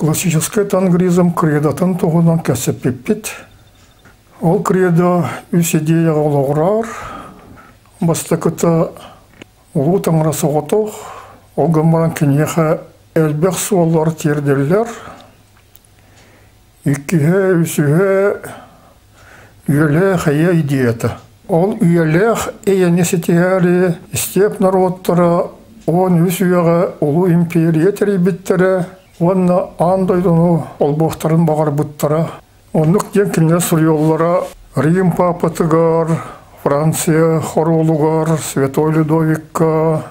Классическай тангризм кредотын туһунан кэпсэппиппит. Ол кредо үс идеяҕа олоҕурар. Бастакыта Улуу Таҥара соҕотох, ол гынан баран киниэхэ элбэх суоллар тиэрдэллэр. Иккиһэ, үсүһэ үйэлээх эйэ идеята. Ол үйэлээх эйэни ситиһээри истиэп норуоттара 13 үйэҕэ Улуу империя тэрийбиттэрэ уонна аан дойдуну холбуохтарын баҕарбыттара. Оннук диэн кинилэр суруйаллара Рим папатыгар, Франция хоруолугар, Святой Людовикка.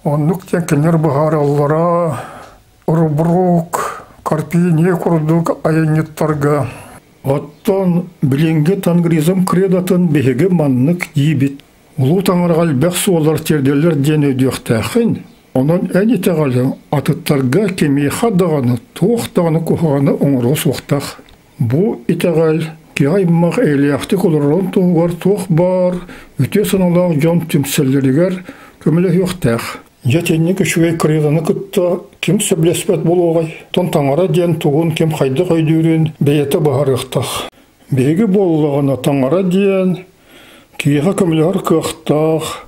Оннук диэн кинилэр быһаараллара Рубрук, Карпини курдук айанньыттарга. Оттон билиҥҥи тангризм кредотын биһиги маннык диибит. Улуу Таҥараҕа элбэх суоллар тиэрдэллэр диэн өйдүөхтээххин. Онон эн итэҕэлиҥ атыттарга кимиэхэ даҕаны туох даҕаны куһаҕаны оҥоруо суохтаах. Бу итэҕэл киһи аймах эйэлээхтик олорорун туһугар туох баар үтүө санаалаах дьон түмсэллэригэр көмөлөһүөхтээх. Дьэ итинник үчүгэй кырыыланы кытта ким сөбүлэспэт буолуоҕай? Оттон таҥара диэн тугун ким хайдах өйдүүрүн бэйэтэ быһаарыахтаах. Биһиги буоллаҕына таҥара диэн киһиэхэ көмөлөһөр кыахтаах,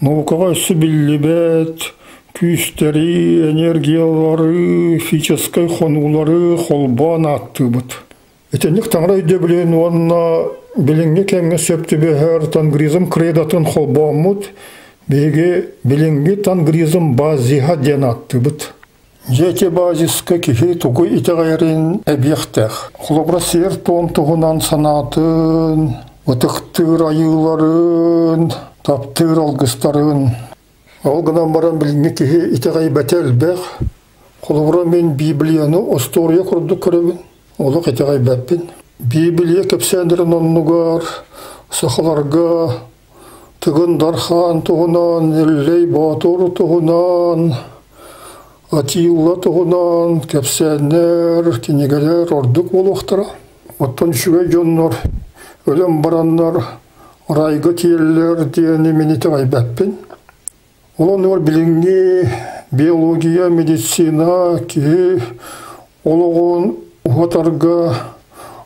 наукаҕа өссө биллибэт күүстэри, энергиялары, физическэй хонуулары холбоон ааттыыбыт. Итинник таҥара өйдөбүлүн уонна билиҥҥи кэмҥэ сөп түбэһэр тангризм кредотын холбооммут биһиги билиҥҥи тангризм базиһа диэн ааттыыбыт. Дьиэ ити базиска киһи тугу итэҕэйэрин эбиэхтээх. Холобура сиэр-туом туһунан санаатын, ытыктыыр айыыларын, таптыыр алгыстарын. Ол гынан баран билиҥҥи киһи итэҕэйбэтэ элбэх. Холобура мин Библияны остуоруйа курдук көрөбүн. Олох итэҕэйбэппин. Библия кэпсээннэрин оннугар сахаларга Тыгын Дархан туһунан, Эллэй Боотур туһунан, Атилла туһунан кэпсээннэр, кинигэлэр ордук буолуохтара. Оттон үчүгэй дьоннор өлөн бараннар райга тиэллэр диэни мин итэҕэйбэппин. Ол оннугар билиҥҥи биология, медицина киһи олоҕун уһатарга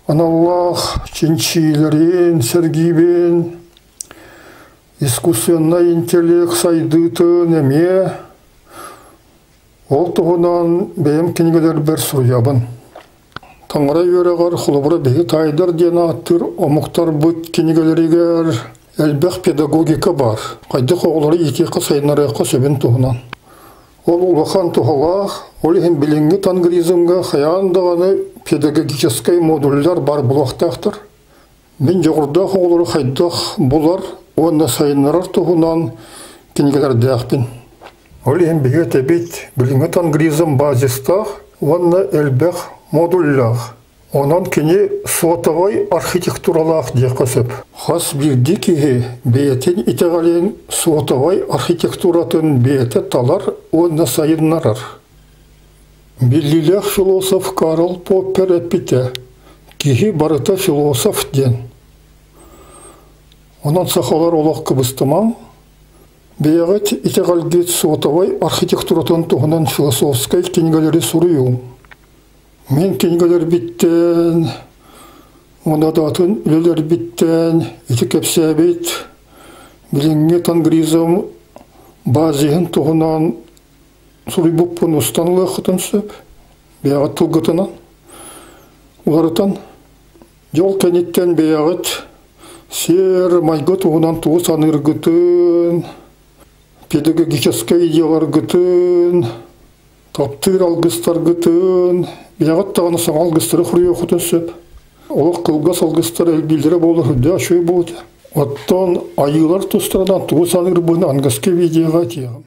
аналлаах чинчиилэрин сэргиибин, искусственнай интеллект сайдыытын эмиэ ол туһунан бэйэм кинигэлэрбэр суруйабын. Таҥара үөрэҕэр холобура биһиги таайдар диэн ааттыыр омуктарбыт кинигэлэригэр элбэх педагогика баар. Хайдах оҕолору иитиэххэ сайыннарыахха сөбүн туһунан. Ол улахан туһалаах, ол иһин билиҥҥи тангризмҥа хайаан даҕаны педагогическай модуллар баар буолуохтаахтар. Мин дьоҕурдаах оҕолору хайдах булар уонна сайыннарар туһунан кинигэлэрдээхпин. Ол иһин биһиги этэбит, билиҥҥи тангризм базистаах уонна элбэх модуллаах. Онон кини сотовай архитектуралаах диэххэ сөп. Хас биирдии киһи бэйэтин итэҕэлин сотовай архитектуратын бэйэтэ талар уонна сайыннарар. Биллиилээх философ Карл Поппер эппитэ: «Киһи барыта философ» диэн. Онон сахалар олох кыбыстымаҥ, Бэйэҕит итэҕэлгит суотабай архитектуратын туһунан философскай кинигэлэри суруйуҥ. Мин кинигэлэрбиттэн уонна да атын үлэлэрбиттэн ити кэпсээбит билиҥҥи тангризм базиһын туһунан суруйбуппун устан ылыаххытын сөп. Бэйэҕит тылгытынан уларытан дьол кэнниттэн бэйэҕит Сиэр майгы туһунан тугу саныыргытын, педагогическай идеяларгытын, таптыыр алгыстаргытын, билэҕит даҕаны саҥа алгыстары хоруйуоххутун сөп. Олох кылгас алгыстар элбииллэрэ буолар үрдээх үчүгэй буолуо. Оттон айыылар тустарынан тугу саныырбын аныгыскы видеоҕа этиэҕим.